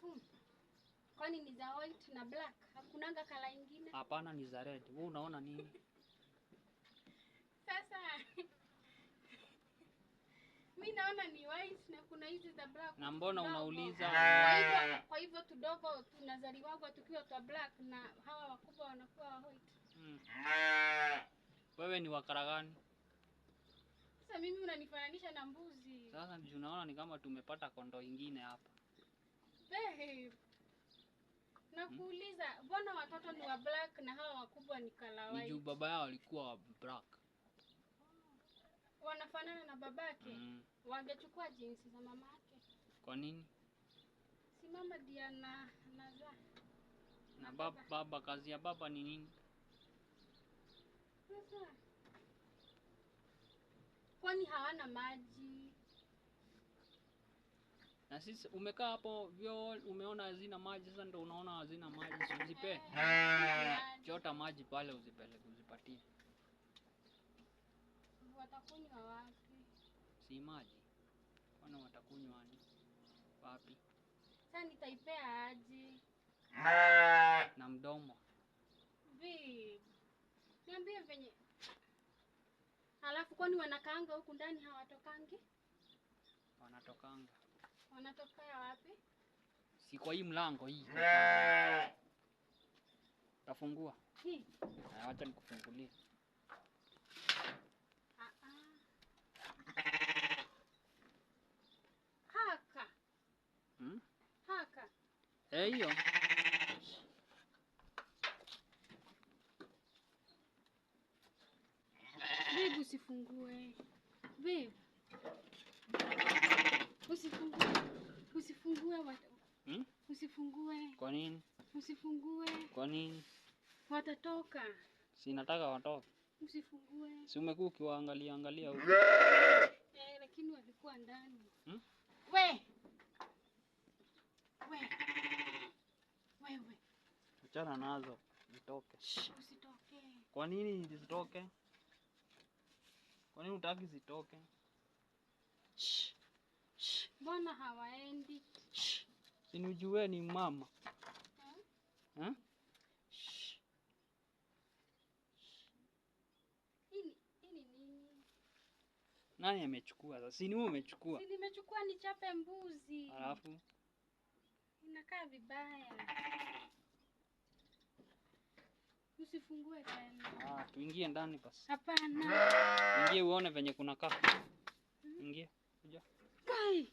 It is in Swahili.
Alafu kwani ni za white na black? Hakunanga kala ingine? Hapana, ni za red. Wewe unaona nini? Sasa mimi naona ni white na kuna hizi za black. Na mbona unauliza? Kwa hivyo tudogo tunazaliwa tukiwa twa black na hawa wakubwa wanakuwa white. Wewe ni wakara gani? Sasa mimi unanifananisha na mbuzi. Sasa unaona ni kama tumepata kondoo ingine hapa. Babe. Nakuuliza, mbona watoto ni wa black na hawa wakubwa ni color white? Ni juu baba yao alikuwa wa black. Wanafanana na babake. Wangechukua jinsi za mamake. Kwa nini? Si mama ndiye anazaa. Na baba, kazi ya baba ni nini? Sasa kwani hawana maji? Na sisi umekaa hapo vyo umeona hazina maji, sasa ndio unaona hazina maji, si uzipe. Chota maji pale uzipeleke uzipatie. Watakunywa wapi? Si maji. Kwani watakunywa wapi? Sasa nitaipea aje? Na mdomo. Babe. Niambie venye. Alafu kwani wanakaanga huku ndani hawatokangi? Wanatokanga. Wanatokea wapi? Si kwa hii mlango hii. Tafungua. Hii. Acha nikufungulie. Haka. Haka. Eh, hiyo. Babe, usifungue. Babe. Usifungue. Usifungue. Usifungue. Kwa nini? Usifungue. Kwa nini? Watatoka. Si nataka watoke. Usifungue. Si umekuwa ukiwaangalia angalia huko. Eh, lakini walikuwa ndani. We. We. Wewe. Achana nazo, zitoke. Usitoke. Kwa nini zisitoke? Kwa nini hutaki zitoke? Mbona hawaendi? Si nijue ni mama. Hii ni nini? Nani amechukua sasa? Si ni wewe umechukua. Si nimechukua nichape mbuzi. Alafu inakaa vibaya. Usifungue tena. Tuingie ndani basi. Hapana. Ingie uone venye kunakaa. Ingie. Kuja. Kai.